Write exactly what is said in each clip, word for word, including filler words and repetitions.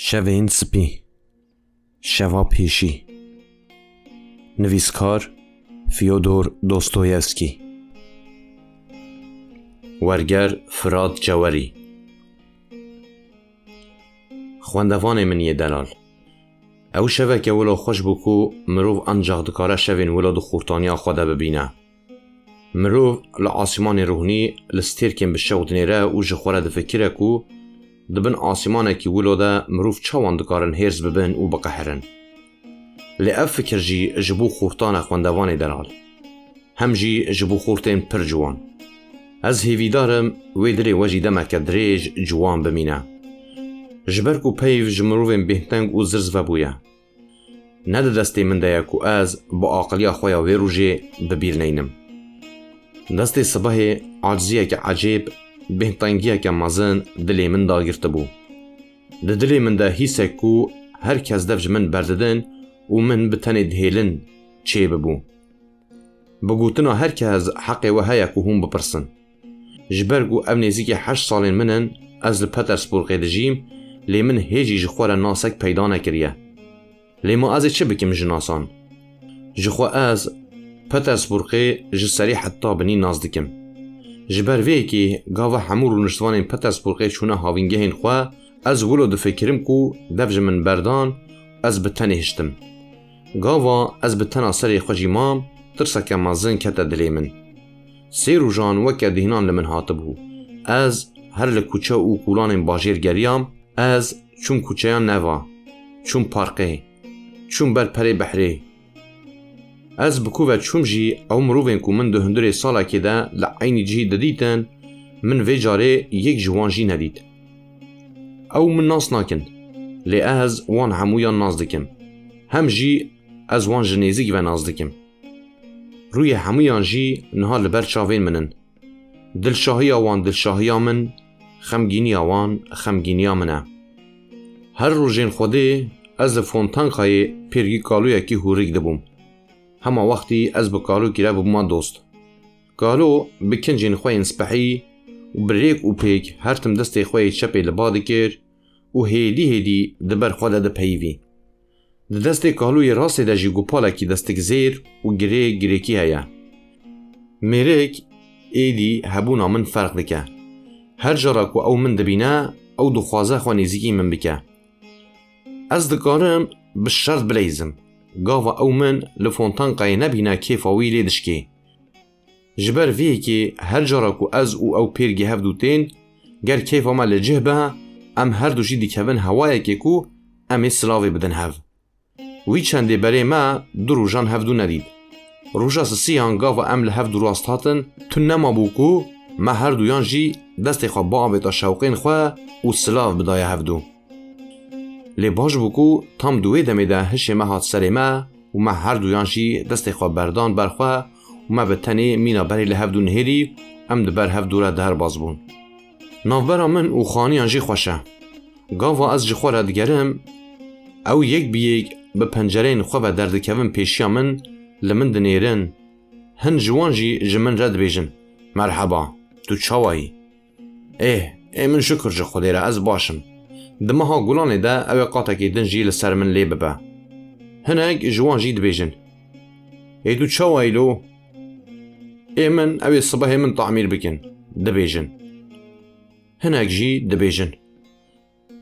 Şevên Spî. Şeva Pêşî. Nivîskar Fyodor Dostoyevskî. Werger Firat Cewerî. Xwendevanê min yê delal. Ew şeveke wilo xweş bû ku mirov ancax dikare şevên wilo di xurtaniya xwe de bibîne. Mirov li asîmanê ruhnî li stêrkên bi şew dinêre û ji xwe re difikire ku di bin asîmanekî wilo de mirov çawan dikarin hêrs bibin û biqehirin. Lê ev fikir jî ji bo xortan e, xwendevanê delal. Hem jî ji bo xortên pir ciwan. Ez hêvîdar im wê dilê we jî demeke dirêj ciwan bimîne. Ji ber ku peyv ji mirovên bêhnteng û zirz vebûye. Ne di destê min de ye ku ez bi aqiliya xwe ya wê rojê bi bîr neynim. Destê sibehê aciziyeke ecêb, bêhtengiyeke mezin dilê min dagirtibû. Di dilê min de hîsek ku her kes dev ji min berdidin û min bi tenê dihêlin çêbibû. Bi gotina her kes heqê we heye ku hûn bipirsin. Ji ber ku ev nêzîkî heşt salên min in, ez li Petersburgê dijîm, lê min hê jî ji xwe re nasek peyda nekiriye. Lê ma ez ê çi bikim ji nasan? Ji xwe ez Petersburgê ji serî heta binî nas dikim. Ji ber vê yekê gava hemû rûniştvanên Petersburgê çûne havîngehên xwe, ez wilo difikirim ku dev ji min berdan, ez bi tenê hiştim. Gava ez bi tena serê xwe jî mam, tirseke mezin kete dilê min. Sê rojan weke dîhnan li min hatibû. Ez her li kuçe û kolanên bajêr geriyam, ez çûm kuçeyan neva, çûm parkê, çûm ber perê behrê. Ez bi ku ve çûm jî ew mirovên ku min di hundirê salekê de li eynî cihî didîtin, min vê carê yek ji wan jî nedît. Ew min nas nakin, lê ez wan hemûyan nas dikim. Hem jî ez wan ji nêzîk ve nas dikim. Rûyê hemûyan jî niha li ber çavên min in. Dilşahiya wan dilşahiya min, xemgîniya wan xemgîniya min e. Her rojên Xwedê ez li fontankayê pêrgî kaloyekî hûrik dibûm. Hema wextî ez bi kalokî re bibûma dost. Kalo bi kincên xwe yên spehî û bi rêk û pêk her tim destê xwe yê çepê li ba dikir û hêdî hêdî di ber xwe de dipeyivî. Di destê kaloyê rastê de jî gopalekî destikzêr û girê girêkî heye. Mêrik êdî hebûna min ferq dike. Her cara ku ew min dibîne, ew dixwaze xwe nêzîkî min bike. Ez dikarim bi şert bileyzim. Gava ew min li fontankayê nebîne kêfa wî lê dişkê. Ji ber vê yekê her cara ku ez û ew pêrgî hevdû tên, ger keyfa me li cih be, em her du jî dikevin hewayekê ku em ê silavê bidin hev. Wî çendê berê me du rojan hevdû nedît. Roja sisiyan gava em li hevdû rast hatin, tune mabû ku me her duyan jî destê xwe biavêta şewqên xwe û silav bidaye hevdû. Lê baş bû ku tam di wê demê de hişê me hat serê me û me her duyan jî destê xwe berdan ber xwe û me bi tenê mîna berê li hev du nihêrî, em di ber hev du re derbas bûn. Navbera min û xaniyan jî xweş e. Gava ez ji xwe re digerim, ew yek bi yek bi pencereyên xwe ve derdikevin pêşiya min, li min dinêrin. Hin ji wan jî ji min re dibêjin, "Merheba, tu çawa yî?" Ê, ê min şukir ji Xwedê re, ez baş im. Di meha gulanê de ew ê qatekî din jî li ser min lê bibe. Hinek ji wan jî dibêjin, "Ê tu çawa yî lo?" Ê min, ew ê sibehê min tamîr bikin, dibêjin. Hinek jî dibêjin,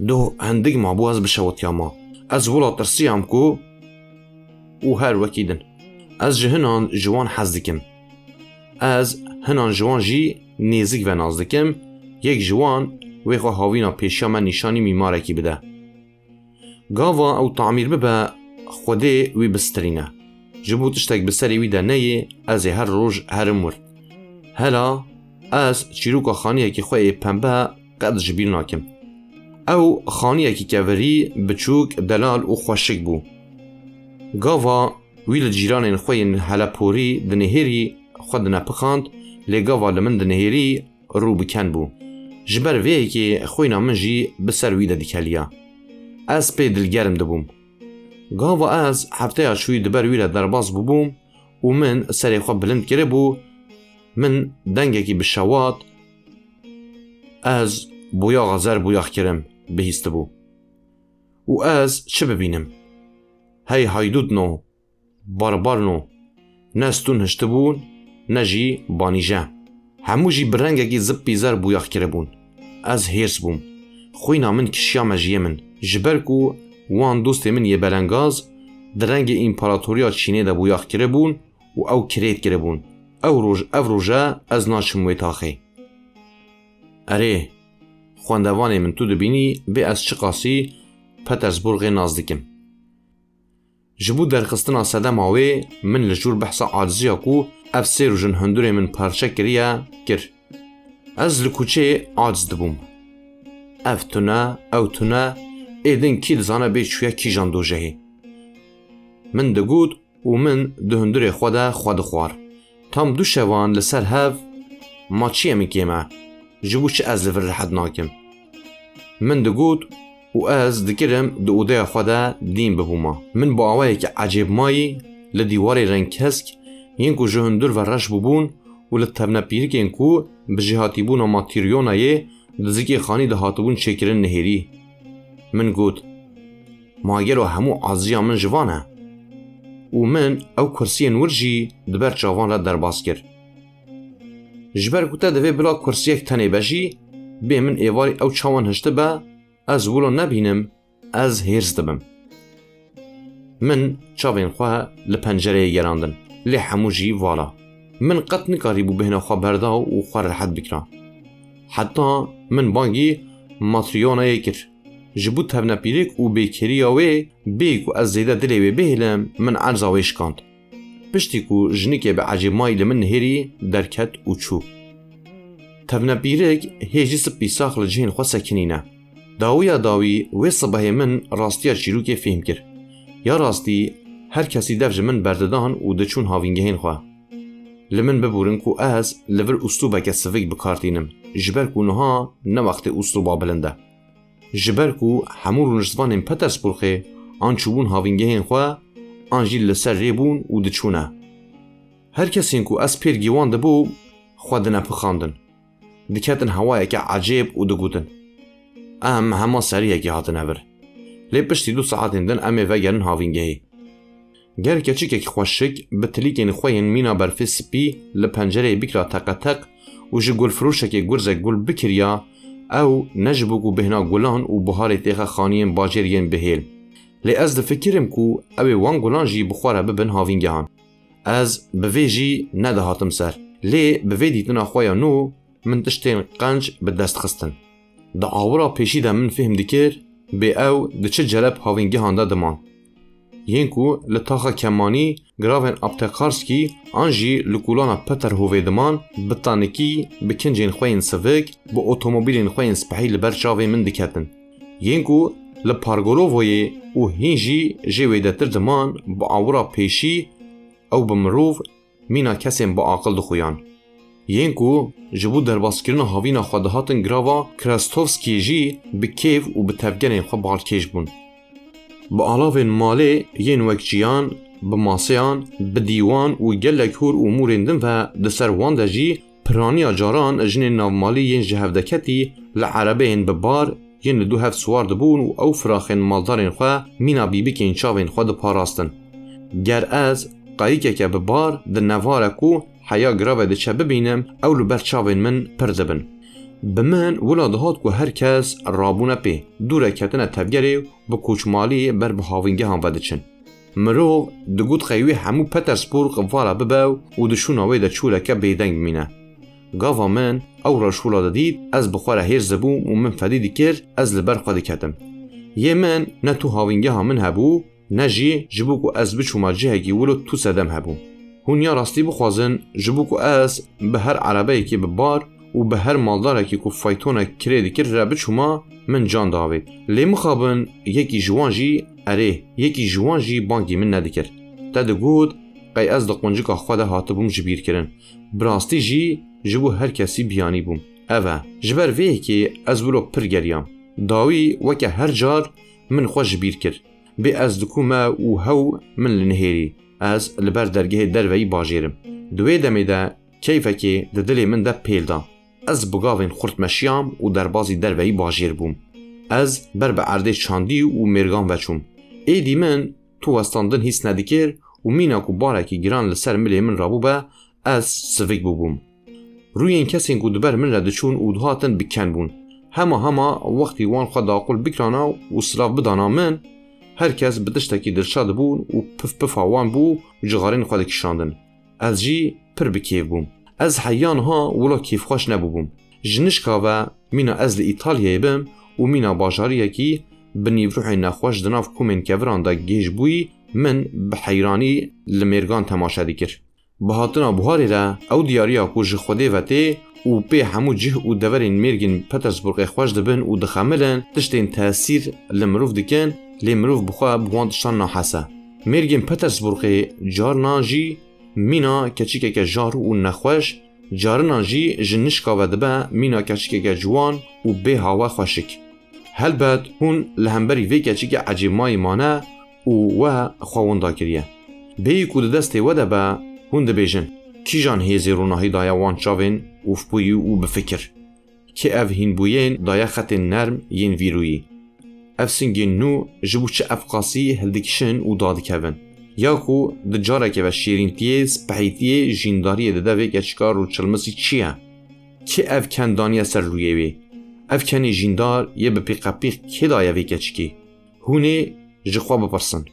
"Doh hindik mabû ez bişewitiyama. Ez wila tirsiyam ku," û her wekî din. Ez ji hinan ji wan hez dikim. Ez hinan ji wan jî nêzik ve nas dikim, yek ji wan wê xwe havîna pêşiya me nîşanî mîmarekî bide. Gava ew tamîr bibe, Xwedê wî bistirîne. Ji bo tiştek bi serê wî de neyê, ez ê her roj herim wir. Hela ez çîroka xaniyekî xwe yê pembe qet ji bîr nakim. Ew xaniyekî kevirî, biçûk, delal û xweşik bû. Gava wî li cîranên xwe yên heleporî dinihêrî xwe dinepixand, lê gava li min dinihêrî rû bi ken bû. Ji ber vê yekê xwîna min jî bi ser wî de dikeliya. Ez pê dilgerm dibûm. Gava ez hefteya çûyî di ber wî re derbas bûbûm û min serê xwe bilind kiribû, min dengekî bi şewat, "Ez boyaxa zer boyax kirim," bihîstibû. Û ez çi bibînim? Hey haydûtno, barbarno, ne stûn hiştibûn, ne jî banîje. Hemû jî bi rengekî zipîzer boyax kiribûn. Ez hêrs bûm. Xwîna min kişiya mejiyê min. Ji ber ku wan dostê min yê belengaz di rengê împaratoriya Çînê de boyax kiribûn û ew kirêt kiribûn. Ew roj, ev roje ez naçim wê taxê. Erê, xwendevanê min, tu dibînî bê ez çiqasî Petersburgê nas dikim. Ji bo derxistina sedema wê min li jûr behsa aciziya ku ev sê rojin hundurê min parçe kiriye, kir. Ez li kuçeyê aciz dibûm. Ev tune, ew tune, ê din kî dizane bê çûye kîjan dojehê. Min digot û min di hundurê xwe de xwe dixwar. Tam du şevan li ser hev, ma çi ye min kêm e? Ji bo çi ez li vir rehet nakim? Min digot û ez dikirim di odeya xwe de dîn bibûma. Min bi awayekî ecêbmayî li dîwarê rengkesk yên ku ji hundur ve reş bûbûn û li tevnepîrikên ku bi jêhatîbûna Matriyonayê di zikê xanî de hatibûn çêkirin nihêrî. Min got, ma gelo hemû aciziya min ji van e? Û min ew kursiyên wir jî di ber çavan re derbas kir. Ji ber ku te divê bila kursiyek tenê be jî, bê min êvarî ew çawan hiştibe, ez wilo nebînim, ez hêrs dibim. Min çavên xwe li pencereyê gerandin, lê hemû jî vala. Min qet nikarîbû bêhna xwe berda û xwe rehet bikira. Heta min bangî Matriyonayê kir. Ji bo tevnepîrik û bêkêriya wê, bê ku ez zêde dilê wê bihêlim, min erza wê şikand. Piştî ku jinikê bi ecêbmayî li min nihêrî, derket û çû. Tevnepîrik hê jî sipî sax li cihên xwe sekinîne. Dawiya dawî wê sibehê min rastiya çîrokê fêhm kir. Ya rastî, her kesî dev ji min berdidan û diçûn havîngehên xwe. Li min biborin ku ez li vir uslûbeke sivik bi kar tînim, ji ber ku niha ne wextê uslûba bilind e. Ji ber ku hemû rûniştvanên Petersburgê an çûbûn havîngehên xwe, an jî li ser rê bûn û diçûne. Her kesên ku ez pêrgî wan dibûm, xwe dinepixandin. Diketin hewayeke ecêb û digotin, em hema seriyekê hatine vir. Lê piştî du saetên din em ê vegerin havîngehê. Ger keçikek xweşik bi tilîkên xwe yên mîna berfê spî li pencereyê bikira teqeteq û ji gulfiroşekê gurzek gul bikiriya, ew ne ji bo ku bêhna gulan û buharê têxe xaniyên bajêr yên bihêl. Lê ez difikirim ku ew ê wan gulan jî bi xwe re bibin havîngehan. Ez bi vê jî nedihatim ser. Lê bi vê dîtina xwe ya nû min tiştên qenc bi dest xistin. Di awira pêşî de min fêhm dikir, bê ew di çi celeb havîngehan de diman. Yên ku li taxa kemanî giravên Aptekarskî an jî li kolana Peterhovê diman, bi tanikî bi kincên xwe yên sivik, bi otomobîlên xwe yên spehî li ber çavê min diketin. Yên ku li Pargorovoyê û hîn jî jê wêdetir diman, bi awira pêşî ew bi mirov mîna kesên bi aqil dixuyan. Yên ku ji bo derbaskirina havîna xwe dihatin girava Krastovskiyê jî bi kêf û bi tevgerên xwe balkêş bûn. Bi alavên malê yên wek çiyan, bi maseyan, bi dîwan û gelek hûr û mûrên din ve di ser wan de jî piraniya caran jinên navmalî yên ji hevdeketî li erebeyên bi bar yên li dû hev siwar dibûn û ew firaxên maldarên xwe mîna bîbikên çavên xwe diparastin. Ger ez qayikeke bi bar di nevare ku heya girave diçe bibînim, ew li ber çavên min pir dibin. Bi min wila dihat ku her kes rabûne pê, dûre ketine tevgerê û bi koçmalî ber bi havîngehan ve diçin. Mirov digot qey wê hemû Petersburg vara bibe û di şûna wê de çûreke bêdeng bimîne. Gava min ew rewş wilo didît, ez bi xwe re hêrs dibûm û min fedî dikir ez li ber xwe diketim. Yê min ne tu havîngeha min hebû, ne jî ji bo ku ez biçûma cihekî wilo tu sedem hebû. Hûn ya rastî bixwazin, ji bo ku ez bi her erebeyekî bi bar û bi her maldarekî ku faytonek kirê dikir re biçûma, min can diavêt. Lê mixabin yekî ji wan jî, erê, yekî ji wan jî bangî min nedikir. Te digot, qey ez di quncika xwe de hatibûm ji bîr kirin. Bi rastî jî ji bo her kesî biyanî bûm. Ev e, ji ber vê yekê ez wilo pir geriyam. Dawî weke her car min xwe ji bîr kir. Bê ez dikûme û hew min li nihêrî. Ez li ber dergehê derveyî bajêr im. Di wê demê de keyfekê di dilê min de pêl da. Ez bi gavên xurt meşiyam û derbazî derveyî bajêr bûm. Ez ber bi erdê çandî û mêrgan veçûm. Êdî min tu westandin hîs nedikir û mîna ku barekî giran li ser milê min rabûbe, ez sivik bûbûm. Rûyên kesên ku di ber min re diçûn û dihatin bi ken bûn. Hema hema wextî wan xwe daqûl bikirana û silav bidana min, her kes bi tiştekî dilşa dibûn û pif pifa wan bû û cixarên xwe dikişandin. Ez jî pir bi kêf bûm. Ez heya niha wilo kêfxweş nebûbûm. Ji nişka ve mîna ez li Îtalyayê bim û mîna bajariyekî bi nîvruhên nexweş di nav komên keviran de gêj bûyî, min bi heyranî li mêrgan temaşe dikir. Bi hatina buharê re ew diyariya ku ji Xwedê ve tê û pê hemû cih û deverên mêrgên Petersburgê xweş dibin û dixemilin, tiştên tesîr li mirov dikin, lê mirov bi xwe bi wan tiştan nahes e. Mêrgên Petersburgê carinan jî mîna keçikeke jar û nexweş, carinan jî ji nişka ve dibe mîna keçikeke ciwan û bê hawe xweşik. Helbet hûn li hemberî vê keçikê ecêbmayî mane û we xwe winda kiriye. Bêyî ku di destê we de be, hûn dibêjin, kîjan hêzê ronahî daye wan çavên ûfbûyî û bifikir? Kê ev hînbûyên daye xetên nerm yên vîrûyî? Ev singên nû ji bo çi evqasî hildikişin û dadikevin? Ya ku di careke ve şêrîntiyê, spehîtiyê, jîndariyê dide vê keçika rûçilmisî çi ye? Kê ev ken daniye ser rûyê wê? Ev kenê jîndar yê bi pîqepîq kê daye vê keçikê? Hûn ê ji xwe bipirsin.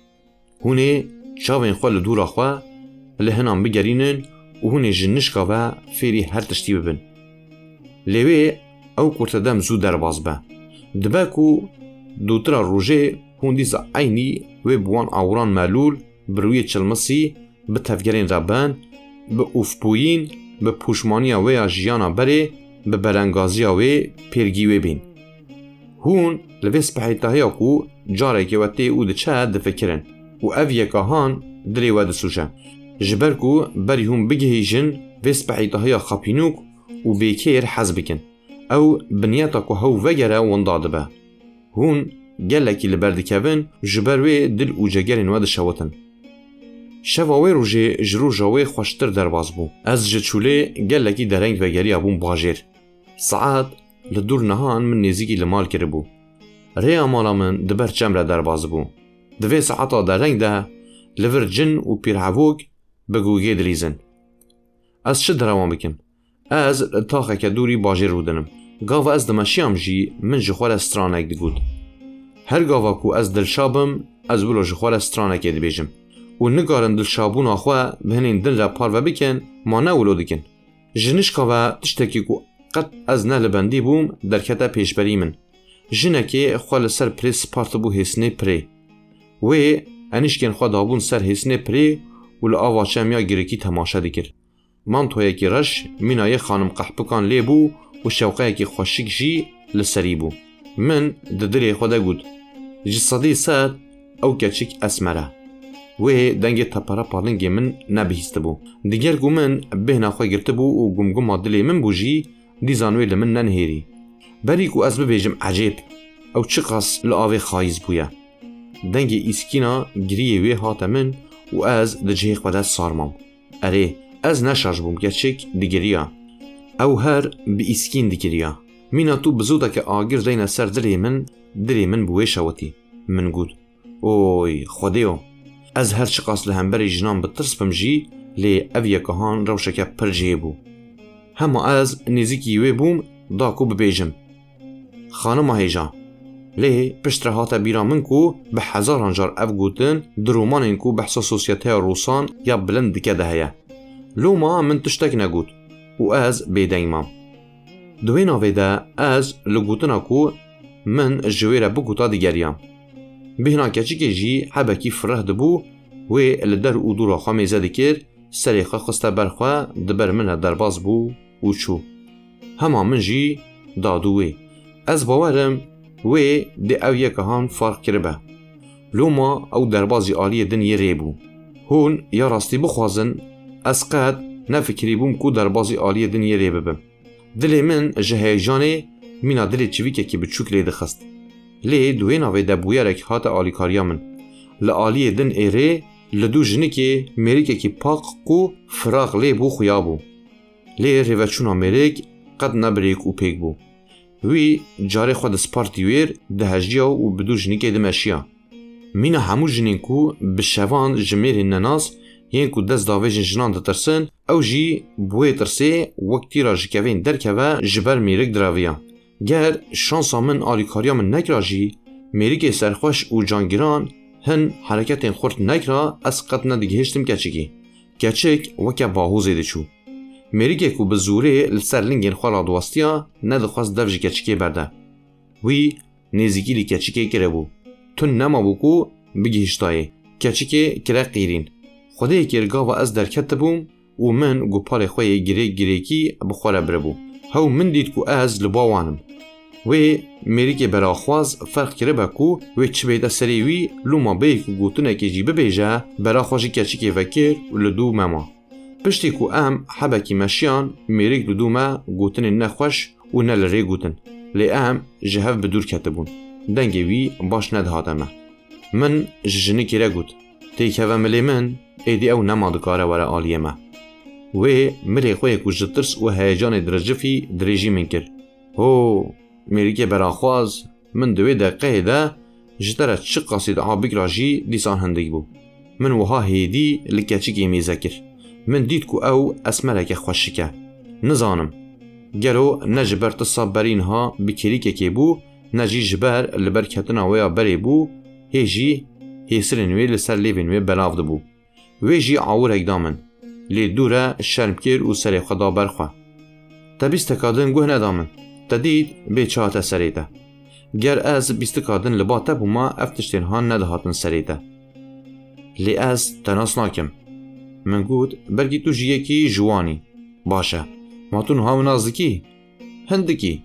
Hûn ê çavên xwe li dûra xwe, li hinan bigerînin û hûn ê ji nişka ve fêrî her tiştî bibin. Lê wê ew kurtedem zû derbas be. Dibe ku dûtira rojê hûn dîsa eynî wê bi wan awiran melûl, bi rûyê çilmisî, bi tevgerên re bin, bi ûfbûyîn, bi pûşmaniya wê ya jiyana berê, bi belengaziya wê pêrgî wê bên. Hûn li vê spehîtahiya ku carekê we tê û diçe difikirin û ev yeka han dilê we disûje. Ji ber ku berî hûn bigihîjin vê spehîtahiya xapînok û bêkêr hez bikin, ew bi niyeta ku hew vegere winda dibe. Hûn gelekî li ber dikevin, ji ber wê dil û cegerên we dişewitin. Şeva wê rojê ji roja wê xweştir derbas bû. Ez ji çûlê gelekî dereng vegeriyabûm bajêr. Saet li dûr nihan min nêzîkî li mal kiribû. Rêya mala min di ber çem re derbas bû. Di vê saeta dereng de li vir cin û pîrhevok bi gûgê dilîzin. Ez çi derewan bikim? Ez li taxeke dûrî bajêr rûdinim. Gava ez dimeşiyam jî min ji xwe re stranek digot. Her gava ku ez dilşa bim, ez wilo ji xwe re stranekê dibêjim. Û nikarin dilşabûna xwe bi hinên din re parve bikin, ma ne wilo dikin. Ji nişka ve tiştekî ku qet ez ne li bendî bûm, derkete pêşberî min. Jinekê xwe li ser pirê spartibû hêsinê pirê. Wê enişkên xwe dabûn ser hêsinê pirê û li ava çem ya girikî temaşe dikir. Mantoyekî reş mîna yê xanim qehpikan lê bû û şewqeyekî xweşik jî li serî bû. Min di dilê xwe de got, ji sedî sed ew keçik esmer e. Wê dengê teperepalingê min nebihîstibû. Diger ku min bêhna xwe girtibû û gumguma dilê min bû jî, dîzan wê li min nenihêrî. Berî ku ez bibêjim ecêb, ew çiqas li avê xayîs bûye. Dengê îskîna giriyê wê hate min û ez di cihê xwe de sar mam. Erê, ez ne şaş bûm, keçik digiriya. Ew her bi îskîn digiriya. Mîna tu bi zûdeke agir deyne ser dilê min, dilê min bi wê şewitî. Min got, oy, Xwedêyo! Ez her çiqas li hemberî jinan bi tirs bim jî, lê ev yekahan rewşeke pir cihê bû. Hema ez nêzîkî wê bûm, da ku bibêjim, Xanima hêja. Lê piştre hate bîra min ku bi hezaran car ev gotin di romanên ku behsa sosyeteya Rûsan ya bilind dike de heye. Loma min tiştek negot û ez bêdeng mam. Di wê navê de ez li gotina ku min ji wê re bigota digeriyam. Bêhna keçikê jî hebekî fireh dibû, wê li der û dûra xwe mêze dikir, serê xwe xiste ber xwe, di ber min re derbas bû û çû. Hema min jî da dû wê. Ez bawer im wê dê ew yekahan farq kiribe. Loma ew derbazî aliyê din yê rê bû. Hûn ya rastî bixwazin, ez qet nefikirîbûm ku derbazî aliyê din yê rê bibim. Dilê min ji heyecanê mîna dilê çivîkekî biçûk lê dixist. Lê di wê navê de bûyerek hate alîkariya min. Li aliyê din ê rê, li dû jinikê mêrikekî pak ku firaq lê bû xuya bû. Lê rêveçûna mêrik qet ne bi rêk û pêk bû. Wî carê xwe dispart dîwêr, dihejiya û bi dû jinikê dimeşiya. Mîna hemû jinên ku bi şevan ji mêrên nenas, yên ku dest davêjin jinan ditirsin, ew jî bi wê tirsê wek tîra ji kevên derkeve ji ber mêrik diraviya. Ger şansa min alîkariya min nekira jî, mêrikê serxweş û cangiran hin hereketên xurt nekira, ez qet nedigihiştim keçikî. Keçik weke bahûzê diçû. Mêrikê ku bi zûrê li ser lingên xwe radiwastiya, nedixwest dev ji keçikê berde. Wî nêzîkî li keçikê kiribû. Tund nemabû ku bigihiştayê. Keçikê kire qîrîn. Xwedê kir gava ez derketibûm û min gupalê xwe yê girêk girêkî bi xwe re biribû. Hew min dît ku ez li ba wan im. Wê mêrikê belaxwaz ferq kiribe ku wê çi bête serê wî, loma bêyî ku gotinekê jî bibêje, bela xwe ji keçikê vekir û li dû me ma. Piştî ku em hebekî meşiyan, mêrik li dû me gotinên nexweş û ne li rê gotin. Lê em ji hev bi dûr ketibûn. Dengê wî baş nedihate me. Min ji jinikê re got, "Têkeve milê min, êdî ew nema dikare were aliyê me." Wê milê xwe yê ku ji tirs û heyecanê diricifî dirêjî min kir. Ho, mêrikê beraxwaz, min di wê deqeyê de ji te re çiqasî dua bikira jî dîsan hindik bû. Min wiha hêdî li keçikê mêze kir. Min dît ku ew esmereke xweşik e. Nizanim, gelo ne ji ber tisa berî niha bi kêlîkekê bû, ne jî ji ber li ber ketina wê ya berê bû, hê jî hêsirên wê li ser lêvên wê belav dibû. Wê jî awirek da min. Lê dû re şerm kir û serê xwe da ber xwe. Te bîsteka din guh neda min. Te dît bê çi hate serê te. Ger ez bîstika din li ba te bûma, ev tiştên han nedihatin serê te. Lê ez te nas nakim. Min got, belkî tu jiyekî ji wan î. Baş e. Ma tu niha min nas dikî? Hindikî.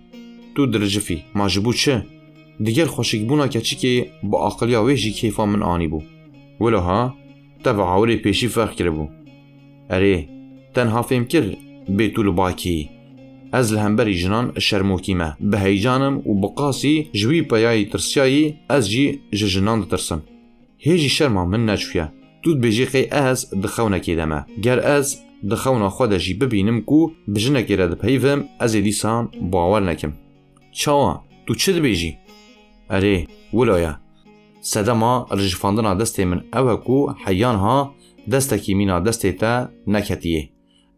Tu diricifî. Ma ji bo çi? Digel xweşikbûna keçikê bi aqiliya wê jî kêfa min anîbû. Wilo ha, te bi awirê pêşî ferq kiribû. Erê, te niha fêm kir bê tu li ba kê yî. Ez li hemberî jinan şermokî me. Bi heyecan im û bi qasî ji wî peyayî tirsiyayî, ez jî ji jinan ditirsim. Hê jî şerma min neçûye. Tu dibêjî qey ez di xewnekê de me. Ger ez di xewna xwe de jî bibînim ku bi jinekê re dipeyivim, ez ê dîsan bawer nekim. Çawa? Tu çi dibêjî? Erê, wilo ye. Sedema rijifandina destê min ew e ku heya niha destekî mîna destê te neketiyê.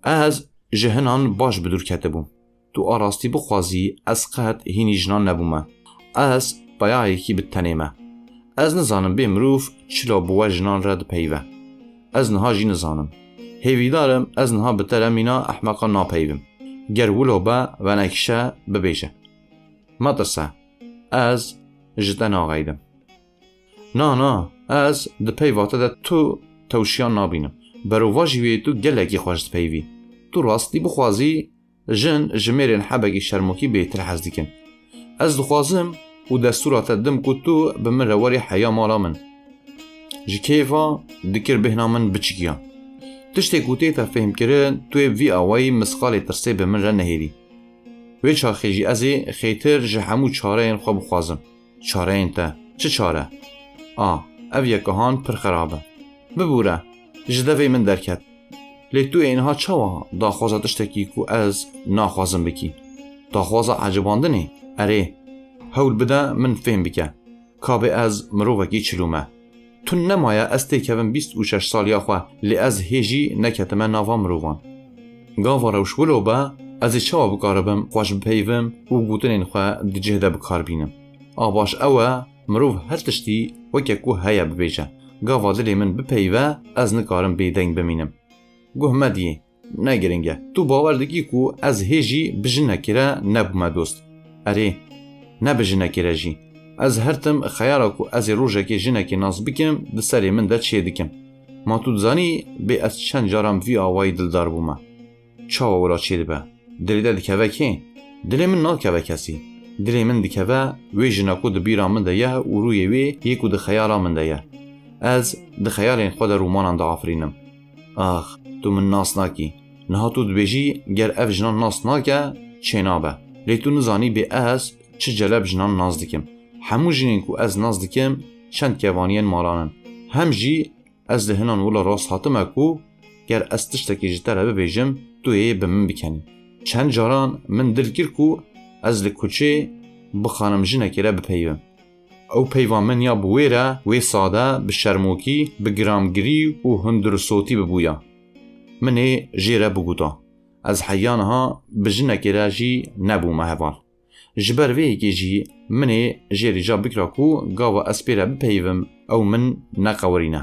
Ez ji hinan baş bi dûr ketibûm. Tu a rastî bixwazî, ez qet hînî jinan nebûme. Ez peyayekî bi tenê me. Ez nizanim bê mirov çilo bi we jinan re dipeyive. Ez niha jî nizanim. Hêvîdar im ez niha bi te re mîna ehmeqan napeyivim. Ger wilo be, venekişe, bibêje. Metirse, ez ji te naxeydim. Na, na, ez di peyva te de tu tewşiyan nabînim. Berovajî wê tu gelekî xweş dipeyivî. Tu rastî bixwazî, jin ji mêrên hebekî şermokî bêtir hez dikin. Ez dixwazim û destûra te dim ku tu bi min re werî heya mala min. Ji kêfa dikir bêhna min biçikiya. Tiştê ku tê te fêhmkirin, tu yê bi vî awayî misqalê tirsê bi min re nehêlî. Wê çaxê jî ez ê xêtir ji hemû çareyên xwe bixwazim. Çareyên te? Çi çare? A, ev yeka han pir xerab e. Bibûre, ji devê min derket. Lê tu ê niha çawa daxwaza tiştekî ku ez naxwazim bikî? Daxwaza ecibandinê? Erê, hewl bide min fêm bike. Ka bê ez mirovekî çilûm e. Tund nemaye ez têkevim bîst û şeş saliya xwe, lê ez hê jî neketime nava mirovan. Gava rewş wilo be, ez ê çawa bikaribim xweş bipeyivim û gotinên xwe di cih de bi kar bînim? A baş ew e, mirov her tiştî weke ku heye bibêje. Gava dilê min bipeyive, ez nikarim bêdeng bimînim. Guh mediyê, ne giring e. Tu bawer dikî ku ez hê jî bi jinekê re nebûme dost? Erê, ne bi jinekê re jî. Ez her tim xeyala ku ez ê rojekê jinekê nas bikim, di serê min de çê dikim. Ma tu dizanî bê ez çend caran vî awayî dildar bûme? Çawa wila çêdibe? Dilê te dikeve kê? Dilê min nakeve kesî. Dilê min dikeve wê jina ku di bîra min de ye û rûyê wê yê ku di xeyala min de ye. Ez di xeyalên xwe de romanan diafirînim. Ax, tu min nas nakî. Niha tu dibêjî, ger ev jinan nas nake, çênabe. Lê tu nizanî bê ez çi celeb jinan nas dikim. Hemû jinên ku ez nas dikim, çend kevaniyên malan in. Hem jî ez li hinan wilo rast hatime ku ger ez tiştekî ji te re bibêjim, tu yê bi min bikenî. Çend caran min dil kir ku ez li kuçê bi xanimjinekê re bipeyivim. Ew peyva min ya bi wê re, wê sade, bi şermokî, bi giramgirî û hundir û sotî bibûya. Min ê jê re bigota. Ez heya niha bi jinekê re jî nebûme heval. Ji ber vê yekê jî min ê jê rîca bikira ku gava ez pê re bipeyivim, ew min neqewirîne.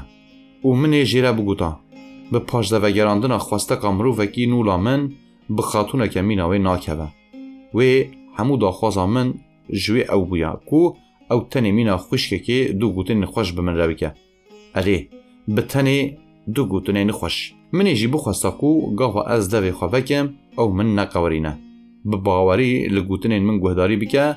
Û min ê jê re bigota, bi paşdevegerandina xwesteka mirovekî nûla min bi xatûneke mîna wê nakeve. Wê hemû daxwaza min ji wê ew bûya ku ew tenê mîna xwişkekê du gotinên xweş bi min re bike. Erê, bi tenê du gotinên xweş. Min ê jî bixwesta ku gava ez devê xwe vekim, ew min neqewirîne. Bi bawerî li gotinên min guhdarî bike,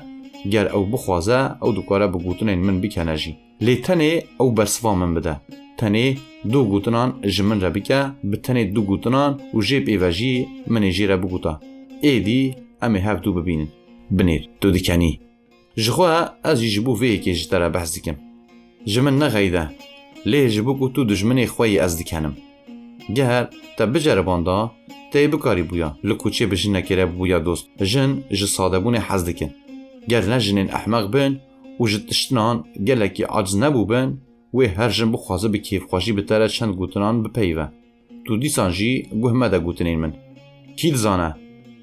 ger ew bixwaze, ew dikare bi gotinên min bikene jî. Lê tenê ew bersiva min bide. Tenê du gotinan ji min re bike, bi tenê du gotinan û jê pê ve jî min ê jê re bigota. Êdî em ê hev du bibînin. Binêr, tu dikenî. Ji xwe ez jî ji bo vê yekê ji te re behs dikim. Ji min nexeyde, lê ji bo ku tu dijminê xwe yî ez dikenim. Ger te biceribanda, te yê bikarîbûya li kuçê bi jinekê re bibûya dost. Jin ji sadebûnê hez dikin. Ger ne jinên ehmeq bin û ji tiştinan gelekî aciz nebûbin, wê her jin bixwaze bi kêfxweşî bi te re çend gotinan bipeyive. Tu dîsan jî guh mede gotinên min. Kî dizane?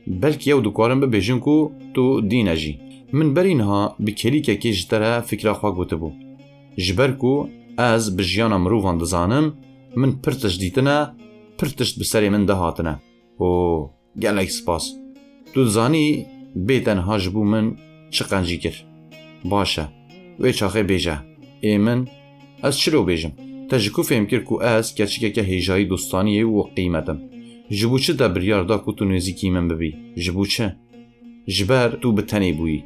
Belkî ew dikarin bibêjin ku tu dîn e jî. Min berî niha bi kelîkekê ji te re fikra xwe gotibû. Ji ber ku ez bi jiyana mirovan dizanim, min pir tişt dîtine, pir tişt bi serê min de hatine. O, gelek spas. Tu dizanî bê te niha ji bo min çi qencî kir. Baş e. Wê çaxê bêje. Ê min, ez çilo bêjim? Te ji ku fêm kir ku ez keçikeke hêjayî dostaniyê û qîmet im? Ji bo çi te biryar da ku tu nêzîkî min bibî? Ji bo çi? Ji ber tu bi tenê bûyî.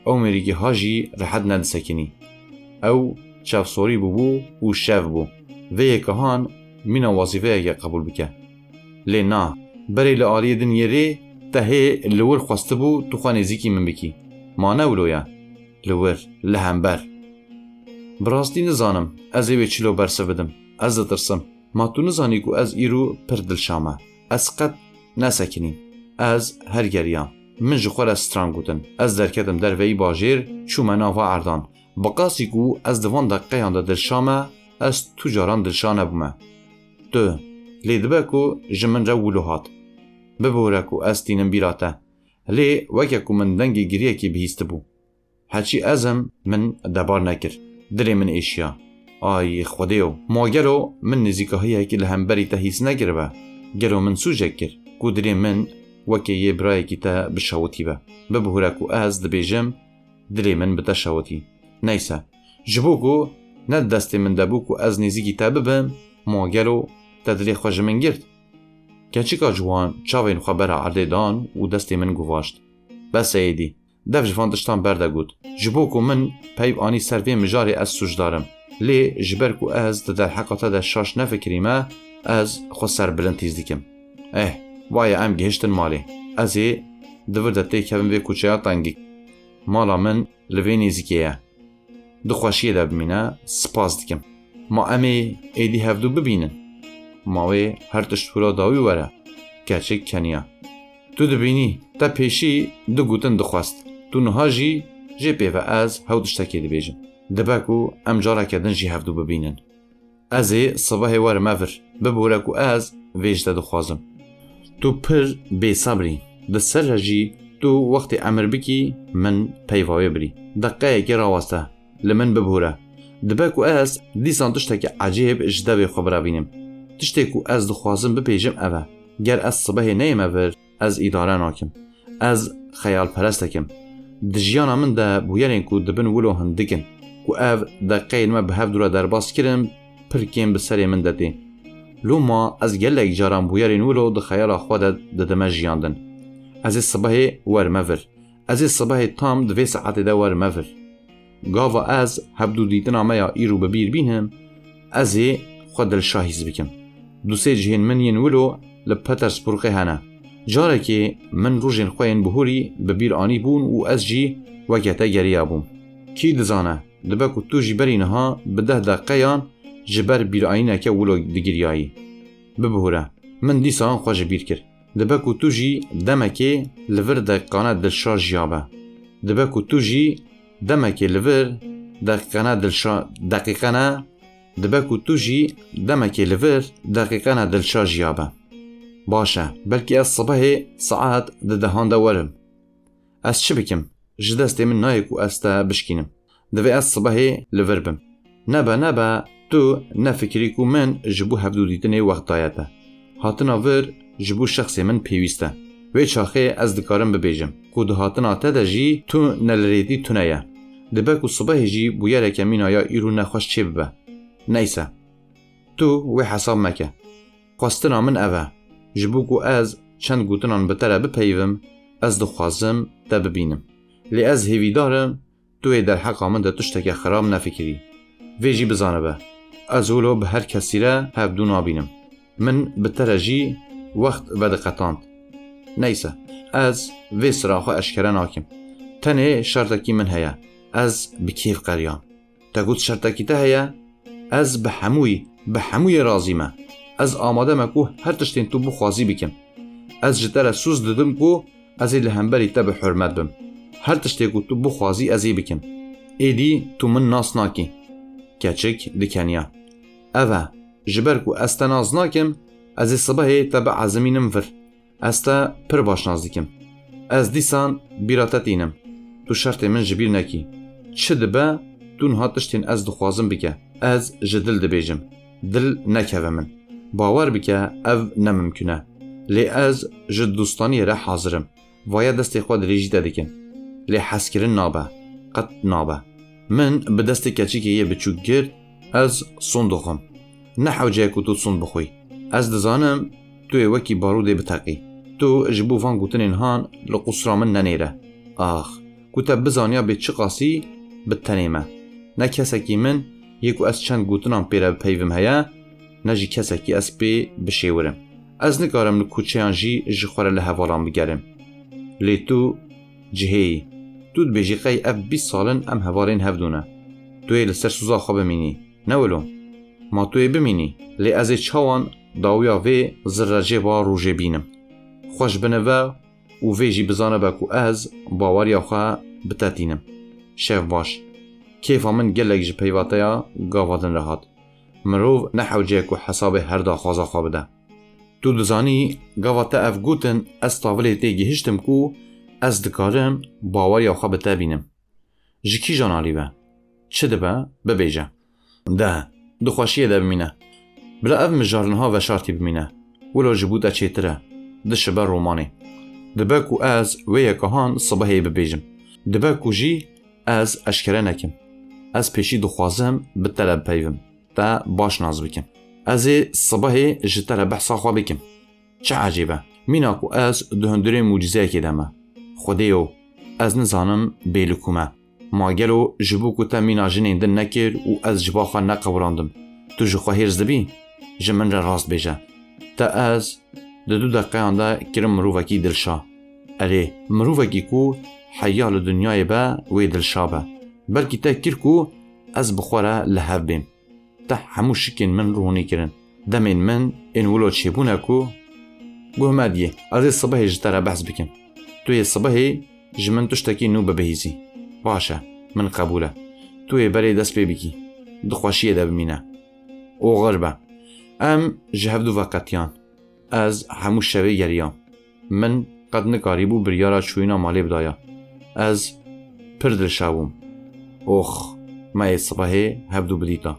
Ew mêrîkî ha jî rehet nedisekinî. Ew çavsorî bûbû û şev bû. Vê yeke han mîna wazîfeyeke qebûl bike. Lê na, berê li aliyê din yê rê te hê li wir xwestibû tu xwe nêzîkî min bikî. Ma ne wilo ye? Li wir, li hember. Bi rastî nizanim ez ê wê çilo bersiv bidim. Ez ditirsim. Ma tu nizanî ku ez îro pir dilşa me. Ez qet nesekinîm. Ez her geriyam. Min ji xwe re stran gotin. Ez derketim derveyî bajêr, çûme nava erdan. Bi qasî ku ez di van deqeyan de dilşa me, ez tu caran dilşa nebûme. Tu, lê dibe ku ji min re wilo hat. Bibore ku ez tînim bîra te. Lê weke ku min dengê giriyekê bihîstibû. Heçî ez im, min debar nekir. Dilê min êşiya. Ay Xwedêyo, ma gelo min nêzîkahiyekî li hemberî te hîs nekiribe? Gelo min sûcek kir ku dilê min weke yê birayekî te bişewitîbe? Bibihûre ku ez dibêjim, dilê min bi te şewitî. Neyse, ji bo ku ne di destê min de bû ku ez nêzîkî te bibim, ma gelo te dilê xwe ji min girt? Keçika ciwan çavên xwe bera erdê dan û destê min guvaşt. Bes e êdî, dev ji van tiştan berde got. Ji bo ku min peyv anî ser vê mijarê ez sûcdar im. Lê ji ber ku ez di derheqa te de şaş nefikirîme, ez xwe serbilind hîs dikim. Eh, vaye em gihiştin malê. Ez ê di vir de têkevim vê kuçeya tengik. Mala min li vê nêzîkê ye. Di xweşiyê de bimîne, spas dikim. Ma em ê êdî hevdû bibînin? Ma wê her tişt hûra dawî were. Keçik keniya. Tu dibînî, te pêşî du gotin dixwest. Tu niha jî jê pê ve ez hew tiştekê dibêjim. Dibe ku em careke din jî hevdû bibînin. Ez ê sibehê werime vir. Bibore ku ez vê ji te dixwazim. Tu pir bêsebr î. Di ser re jî tu wextê emir bikî min peyva wê birî. Deqeyekê raweste. Li min bibore. Dibe ku ez dîsan tiştekî ecêb ji devê xwe birevînim. Tiştê ku ez dixwazim bipêjim ev e. Ger ez sibehê neyême vir, ez îdare nakim. Ez xeyalperestek im. Di jiyana min de bûyerên ku dibin wilo hindik in, ku ev deqeyên me bi hevdû re derbas kirin, pir kêm bi serê min de tê. Loma ez gelek caran bûyerên wilo di xeyala xwe de didime jiyandin. Ez ê sibehê werime vir. Ez ê sibehê tam di vê saetê de werime vir. Gava ez hevdû dîtina me ya îro bi bîr bînim, ez ê xwe dilşa hîs bikim. Du sê cihên min yên wilo li Petersburgê hene. Carekê min rojên xwe yên bihurî bi bîr anîbûn û ez jî weke te geriya bûm. Kî dizane, dibe ku tu jî berî niha bi deh deqeyan ji ber bîranîneke wilo digiriyayî. Bibihûre, min dîsan xwe ji bîr kir. Dibe ku tu jî demekê li vir deqîqane dilşa jiyabe. Dibe ku tu jî demekê li vir deqîqene dilşa-, deqîqene, dibe ku tu jî demekê li vir deqîqene dilşa jiyabe. Baş e, belkî ez sibehê saet di dehan de werim. Ez çi bikim? Ji destê min nayê ku ez te bişkînim. Divê ez sibehê li vir bim. Nebe nebe, tu nefikirî ku min ji bo hevdûdîtinê wext daye te. Hatina vir ji bo şexsê min pêwîst e. Wê çaxê ez dikarim bibêjim ku di hatina te de jî tu nelirêtî tune ye. Dibe ku sibehê jî bûyereke mîna ya îro nexweş çêbibe. Neyse. Tu wê hesab meke. Xwestina min ev e. Ji bo ku ez çend gotinan bi te re bipeyivim, ez dixwazim te bibînim. Lê ez hêvîdar im tu yê derheqa min de tişteke xirab nefikirî. Vê jî bizanibe, ez wilo bi her kesî re hevdû nabînim. Min bi te re jî wext vediqetand. Neyse, ez vê sira xwe eşkere nakim. Tenê şertekî min heye. Ez bi kêf qeriyam. Te got şertekî te heye? Ez bi hemûyî, bi hemûyê razî me. Ez amade me ku her tiştên tu bixwazî bikim. Ez ji te re sûz didim ku ez ê li hemberî te bi hurmet bim. Her tiştê ku tu bixwazî ez ê bikim. Êdî tu min nas nakî. Keçik dikeniya. Ev e, ji ber ku ez te nas nakim, ez ê sibehê te biezimînim vir. Ez te pir baş nas dikim. Ez dîsan bîra te tînim. Tu şertê min ji bîr nekî. Çi dibe, tu niha tiştên ez dixwazim bike. Ez ji dil dibêjim. Dil nekeve min. Bawer bike, ev ne mimkun e. Lê ez ji dostaniyê re hazir im. Vaye destê xwe dirêjî te dikin. Lê hezkirin nabe. Qet nabe. Min bi destê keçikê yê biçûk girt, ez son dixwim. Ne hewce ye ku tu son bixwî. Ez dizanim tu yê wekî barûdê biteqî. Tu ji bo van gotinên han li qusra min nenêre. Ax, ku te bizaniya bê çiqasî bi tenê me. Ne kesekî min yê ku ez çend gotinan pê re bipeyvim heye, ne jî kesekî ez pê bişêwirim. Ez nikarim li kuçeyan jî ji xwe re li hevalan bigerim. Lê tu cihê yî. Tu dibêjî qey ev bîst sal in em hevalên hevdû ne. Tu yê li ser soza xwe bimînî. Ne wilo? Ma tu yê bimînî. Lê ez ê çawan dawiya vê zirrecêba rojê bînim? Xwe ji binive û vê jî bizanibe ku ez baweriya xwe bi te tînim. Şev baş. Kêfa min gelek ji peyva te ya gava din re hat. Mirov ne hewce ye ku hesabê her daxwaza xwe bide. Tu dizanî, gava te ev gotin, ez tavilê tê gihiştim ku ez dikarim baweriya xwe bi te bînim. Ji kîjan alî be? Çi dibe? Bibêje. De, di xweşiyê de bimîne. Bila ev mijar niha veşartî bimîne. Wilo ji bo te çêtir e. Dişibe romanê. Dibe ku ez wê yeka han sibehê bibêjim. Dibe ku jî ez eşkere nekim. Ez pêşî dixwazim bi te re bipeyvim. Te baş nas bikim. Ez ê sibehê ji te re behsa xwe bikim. Çi ecêb e. Mîna ku ez di hundirê mucîzeyekê de me. Xwedêyo, ez nizanim bê li ku me. Ma gelo ji bo ku te mîna jinên din nekir û ez ji ba xwe neqewirandim, tu ji xwe hêrs dibî? Ji min re rast bêje. Te ez di du deqeyan de kirim mirovekî dilşa. Erê, mirovekî ku heya li dinyayê be wê dilşa be. Belkî te kir ku ez bi xwe re li hev bêm. Te hemû şikên min ronî kirin. Demên min ên wilo çêbûne ku guh me diyê, ez ê sibehê ji te re behs bikim. Tu yê sibehê ji min tiştekî nû bibihîzî. Baş e, min qebûl e. Tu yê berê dest pê bikî. Di xweşiyê de bimîne. Oxir be. Em ji hevdû veqetiyan. Ez hemû şevê geriyam. Min qet nikarîbû biryara çûyîna malê bidaya. Ez pir dilşa bûm. Ox, me yê sibehê hevdû bidîta.